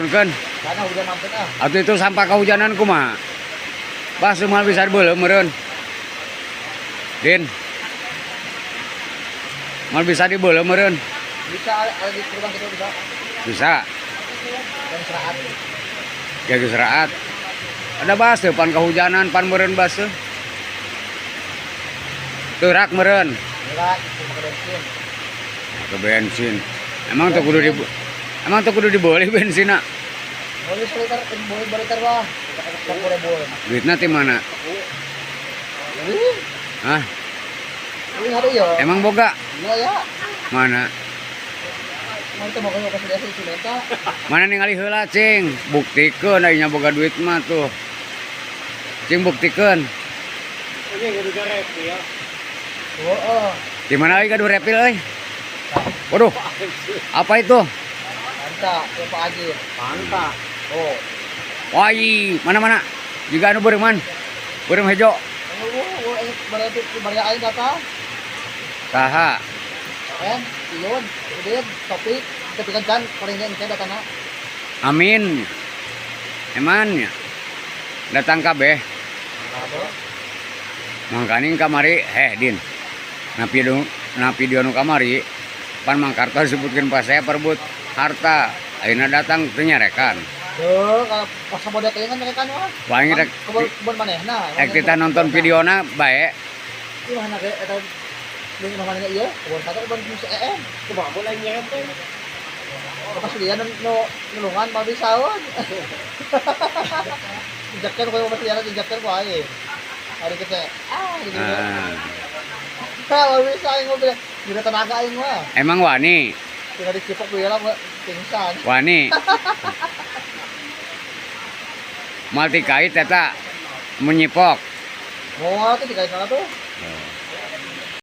Turunkeun. Karena hujan mampet ah. Atuh itu sampah kehujanan kumaha? Bah, semua bisa dibeuleum meureun. Din. Mal bisa dibeuleum meureun. Bisa ada di rumah kita bisa. Bisa. Dan seraat. Ya geus raat. Ada baseuh pan kehujanan pan meureun baseuh. Teurak meureun. Enggak, cuma ke bensin. Ke bensin. Emang tuh kudu dibeli bensinna? Boleh seliter, boleh boleh wah. 10 ribu. Duitna ti mana? Wih, Hah? Wih ada ya. Emang boga? Iya ya. Mana? Mau itu mau ke pas dia sih minta. Mana ningali heula, cing? Buktikeun aya boga duit mah tuh. Cing, buktikeun. Ini udah refill. Oh. Di mana euy gaduh refill euy? Waduh, apa itu? Mantap, ya Pak Haji. Mantap. Oh. Wah, mana mana? Juga anu beureum man. Beureum hejo. Oh, berarti bari aing datang. Saha? Iyun, Udin, Topik, ketika can paling engke datangna. Amin. Eman ya. Datang kabeh. Mangkaning kamari, eh Din. Na video nu kamari pan Mang Karto disebutkeun pas saya perebut harta. Ayeuna datang teu nyarekan. Tuh, kalau pas sama dia kan mereka mah. Wah, ini rek Kebun kebun manehna. Rek kita nonton videona bae. Ieu mana ge eta lu mana ieu? Kebun satu kebun si EM. Kumaha mun lain nyeret teh? Pas dia nu nu nulungan mah bisaeun. Jeker koyo pas dia jeker ku aing. Hari kita ah gitu. Nah, Kalau bisa aing mobil, tidak tenaga aing mah. Emang wani, Tinggal dicipok gue lah pingsan. Wani. Mal dikait eta menyipok. Mau tuh dikait mana tuh?